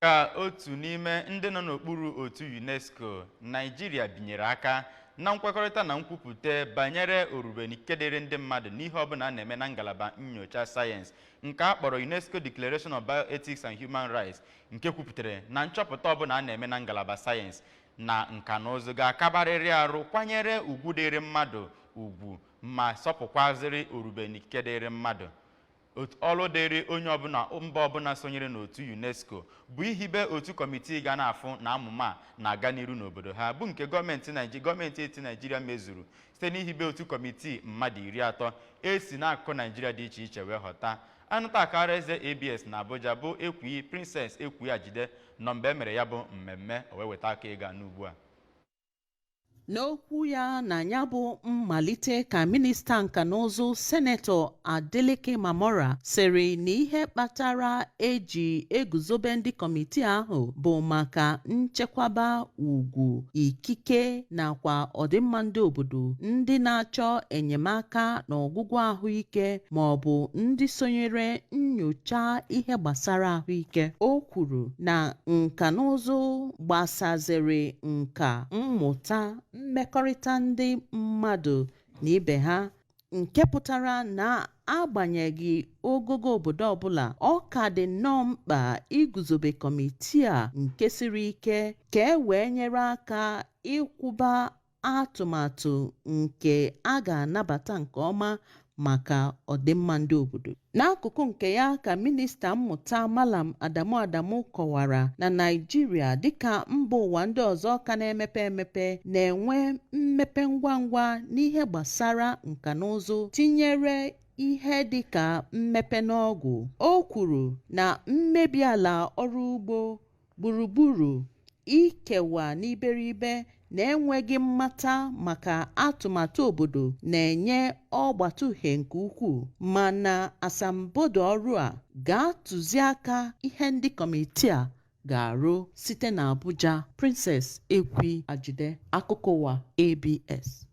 Ka otu n'ime ndị nọ n'okpuru otu UNESCO, Naịjirịa binyere aka na nkwekọrịta na nkwupụta banyere orube na ikike dịrị ndị mmadụ n'ihe ọbụla a na-eme na ngalaba nnyocha sayensị nke a kpọrọ UNESCO Declaration of Bioethics and Human Rights, nke kwupụtara na nchọpụta ọbụla a na-eme na ngalaba sayensị na nka na ụzụ ga-akabarịrị arụ kwanyere ugwu dịrị mmadụ ugwu ma sọpụkwazịrị orube na ikike dịrị mmadụ. Otu ọrụ dịrị onye ọbụla, mba ọbụla sonyere n'otu UNESCO bụ ihibe otu kọmitii ga na-afụ na amụma a na-aga n'iru n'obodo ha, bụ nke gọọmenti etiti Naijiria mezuru site n'ihibe otu kọmitii mmadụ 30 esi n'akụkụ Naijiria dị iche iche wee ghọta. Anụta akara eze ABS na Abuja bụ Ekwi Princess Ekwi Ajide nọ mgbe e mere ya bụ mmemme, o wee weta aka ịga n'ugbu a. N'okwu ya na ya bụ mmalite, ka minista nka na ụzụ, Senetọ Adeleke Mamora, sịrị na ihe kpatara eji eguzobe ndị kọmitii ahụ bụ maka nchekwaba ugwu, ikike nakwa ọdịmma ndị obodo ndị na-achọ enyemaka na ọgwụgwọ ahụike ma ọ bụ ndị sonyere nyocha ihe gbasara ahụike. O kwuru na nka na ụzụ gbasaziri nka mmụta mmekọrịta ndị mmadụ na ibe ha, nke pụtara na agbanyeghị ogogo obodo ọbụla, ọ ka dị nnọọ mkpa iguzobe kọmitii a nke siri ike ka e wee nyere aka ịkwụba atụmatụ nke a ga-anabata nke ọma maka ọdịmma ndị obodo. N'akụkụ nke ya, ka minista mmụta, Malam Adamu Adamu, kọwara na Naịjirịa, dịka mba ụwa ndị ọzọ ka na-emepe emepe, na-enwe mmepe ngwa ngwa n'ihe gbasara nka na ụzụ, tinyere ihe dịka mmepe n'ọgwụ. O kwuru na mmebi ala ọrụ ugbo, gburugburu ikewa n'iberibe na enweghị mmata maka atụmatụ obodo na-enye ọgbata uhie nke ukwuu, mana asambodo ọrụ a ga-atụzi aka ihe ndị kọmitii a ga-arụ. Site na Abuja, Princess Ekwi Ajide, akụkọ ụwa ABS.